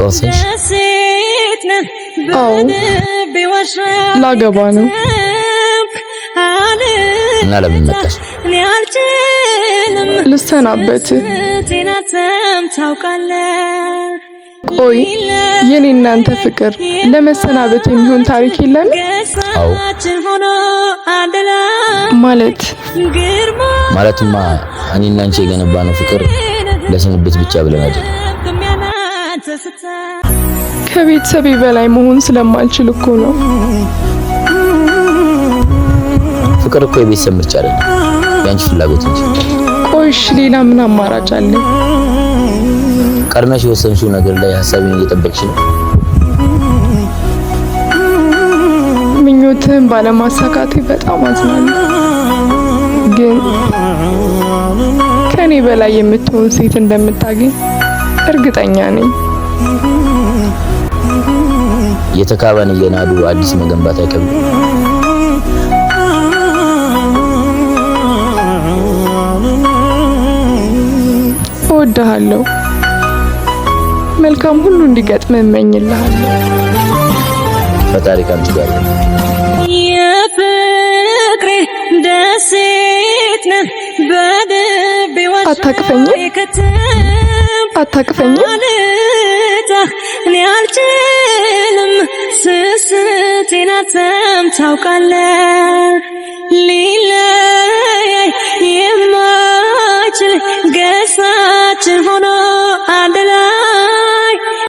ወሰንሽ? አዎ፣ ላገባ ነው። እና ለምን መጣሽ? ልሰናበት። ቆይ፣ የኔ እናንተ ፍቅር ለመሰናበት የሚሆን ታሪክ የለን? አዎ። ማለት? ማለትማ እኔና አንቺ የገነባነው ፍቅር ለስንብት ብቻ ብለን አይደል። ከቤተሰቤ በላይ መሆን ስለማልችል እኮ ነው። ፍቅር እኮ የቤተሰብ ምርጫ አይደለም፣ የአንቺ ፍላጎት እንጂ። ቆይ እሺ፣ ሌላ ምን አማራጭ አለኝ? ቀድመሽ የወሰንሽው ነገር ላይ ሀሳቤን እየጠበቅሽ ነው። ምኞትህን ባለማሳካቴ በጣም አዝናለሁ። ግን ከኔ በላይ የምትሆን ሴት እንደምታገኝ እርግጠኛ ነኝ። የተካበን እየናዱ አዲስ መገንባት አይከብድም። እወድሃለሁ። መልካም ሁሉ እንዲገጥምህ እመኝልሃለሁ። ፈጣሪ ካንቺ ጋር ይሁን። የፍቅሬ ደሴት ነህ በልቤ ዋሻ አታቅፈኝም? የከተምክ አታቅፈኝም? አልጣህ እኔ አልችልም፣ ስስቴን አንተም ታውቃለህ። ሊለያይ የማይችል ገጻችን ሆኖ